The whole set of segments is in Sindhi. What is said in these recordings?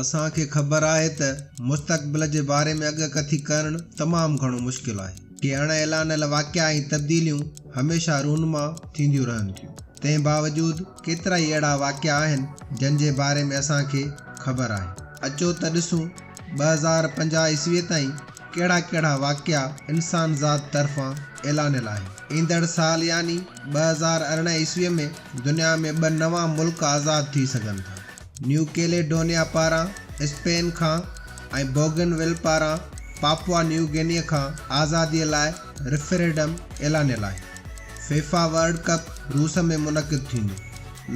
اسان کي خبر آهي ته مستقبل جي باري ۾ اڳڪٿي ڪرڻ تمام گهڻو مشڪل آهي. ڪي اڻ اعلانيل واقعا ۽ تبديليون هميشه رونما ٿينديون رهن ٿيون. تنهن باوجود ڪيترائي اهڙا واقعا آهن جن جي باري ۾ اسان کي خبر آهي. اچو ته ڏسون 2050 عيسويء تائين ڪهڙا ڪهڙا واقعا انسان ذات طرفان اعلانيل آهن. ايندڙ سال يعني 2018 عيسويء ۾ دنيا ۾ ٻه نوان ملڪ آزاد ٿي سگهن ٿا. نيو ڪيليڊونيا پاران اسپين کان ۽ بوگن ول پاران پاپوا نيو گينيء کان آزاديء لاء ريفريڊم اعلانيل آهي. فيفا ورلڊ ڪپ روس ۾ منعقد ٿيندو.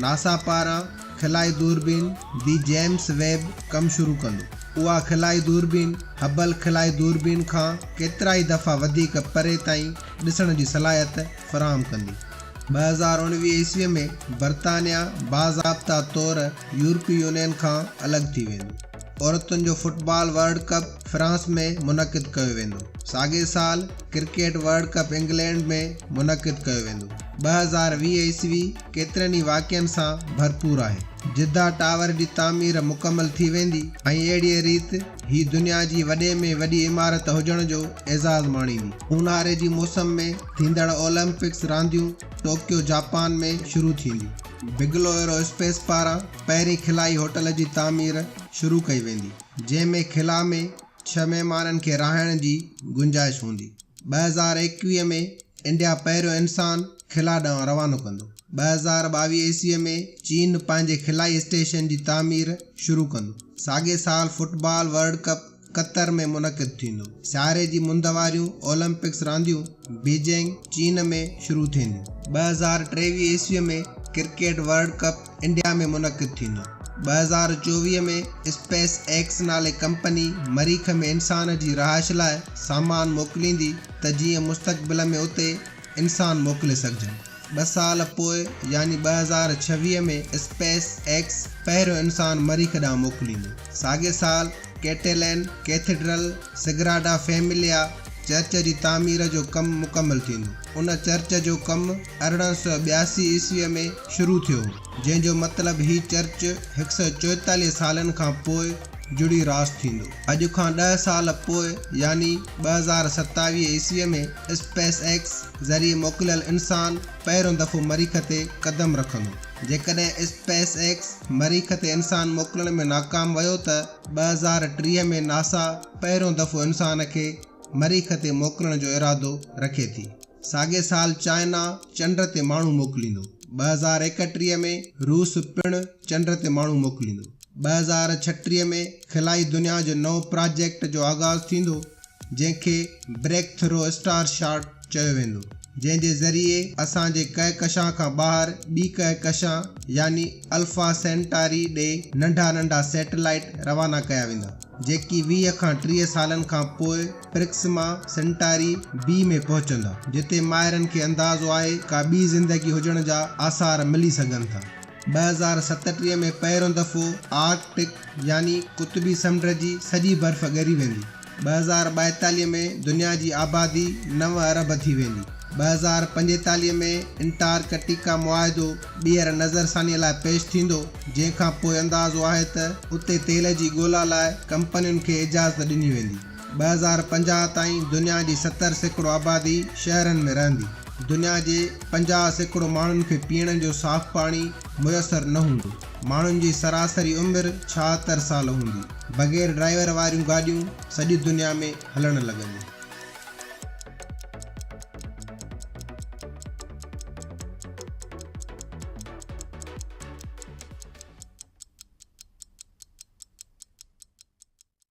ناسا پاران خلائي دوربين the James Webb ڪم شروع ڪندو. اها خلائي دوربين هبل خلائي دوربين کان ڪيترائي دفعا وڌيڪ پري تائين ڏسڻ جي صلاحيت فراهم ڪندي. 2019 عيسويء ۾ برطانيا باضابطا طور يورپي يونين کان الڳ ٿي ويندو. عورتن جو فٽبال ورلڊ ڪپ فرانس ۾ منعقد ڪيو ويندو. ساڳئي سال ڪرڪيٽ ورلڊ ڪپ انگلينڊ ۾ منعقد ڪيو ويندو. 2020 عيسوي ڪيترن ئي واقعن سان ڀرپور آهي. جده ٽاور جي تعمير مڪمل ٿي ويندي ۽ اهڙيء ريت هي دنيا جي وڏي ۾ وڏي عمارت هجڻ جو اعزاز ماڻيندي. اونهاري جي موسم ۾ ٿيندڙ اولمپڪس رانديون ٽوڪيو جاپان ۾ شروع ٿينديون. بگلو ايرو اسپيس پاران پهرين خلائي هوٽل جي تعمير شروع ڪئي ويندي، جنهن ۾ خلا ۾ ڇهه مهمانن کي رهائڻ جي گنجائش هوندي. 2021 ۾ انڊيا پهريون انسان خلا ڏانهن روانو ڪندو. 2022 عيسويء ۾ چين پنهنجي خلائي اسٽيشن جي تعمير شروع ڪندو. ساڳئي سال فٽبال ورلڊ ڪپ قطر ۾ منعقد ٿيندو. سياري جي مند واريون اولمپڪس رانديون بيجنگ، چين ۾ شروع ٿينديون. 2023 عيسويء ۾ ڪرڪيٽ ورلڊ ڪپ انڊيا ۾ منعقد ٿيندو. 2024 ۾ اسپيس ايڪس نالي ڪمپني مريخ ۾ انسان جي رهائش لاء سامان موڪليندي ته جيئن مستقبل ۾ اتي انسان موڪلي سگهجن. ٻه سال پوء يعني 2026 ۾ اسپيس ايڪس پهريون انسان مريخ ڏانهن موڪليندو. ساڳئي سال Catalan cathedral Sagrada Familia church جي تعمير جو ڪم مڪمل ٿيندو. ان چرچ جو ڪم 1882 عيسويء ۾ شروع ٿيو هو، جنهن جو مطلب هي چرچ 144 سالن کان پوء جڙي راس ٿيندو. اڄ کان ڏهه سال پوء يعني 2027 عيسويء ۾ اسپيس ايڪس ذريعي موڪليل انسان پهريون دفعو مريخ تي قدم رکندو. جيڪڏهن اسپيس ايڪس مريخ تي انسان موڪلڻ ۾ ناڪام ويو ته 2030 ۾ ناسا پهريون دفعو انسان کي مريخ تي موڪلڻ جو ارادو رکي ٿي. ساڳئي سال چائنا چنڊ تي ماڻهو موڪليندو. 2031 ۾ روس پڻ چنڊ تي ماڻهو موڪليندو. 2036 ۾ خلائي دنيا جو نئون پراجيڪٽ جو آغاز ٿيندو. جنهن کي بريڪ ٿرو اسٽار شاٽ چيو ويندو، جنهن جي ذريعي اسان جي ڪهڪشان کان ٻاهر ٻي ڪهڪشان يعني الفا سينٽاري ڏي ننڍا ننڍا سيٽلائيٽ روانا ڪيا ويندا، جيڪي 20 کان 30 سالن کان پوء پرڪسما سينٽاري بي ۾ پهچندا، جتي ماهرن کي اندازو آهي ڪا ٻي زندگي هجڻ جا آثار ملي سگهن ٿا. 2037 ۾ پهريون دفعو آرڪٽڪ يعني قطبي سمنڊ جي سڄي برف ڳري ويندي. 2042 ۾ دنيا جي آبادي نو ارب ٿي ويندي. 2045 ۾ انٽارڪٽيڪا معاهدو ٻيهر نظرثانيء لاء پيش ٿيندو، جنهن کان پوء اندازو آهي ته اتي تيل جي ڳولا لاء ڪمپنين کي اجازت ڏني ويندي. 2050 تائين دنيا جي 70% آبادي شهرن ۾ رهندي. دنيا جي 50% ماڻهن کي پيئڻ جو صاف پاڻي ميسر نه هوندو. ماڻهن جي سراسري عمر 76 سال هوندي. بغير ڊرائيور واريون گاڏيون سڄي دنيا ۾ هلڻ لڳنديون.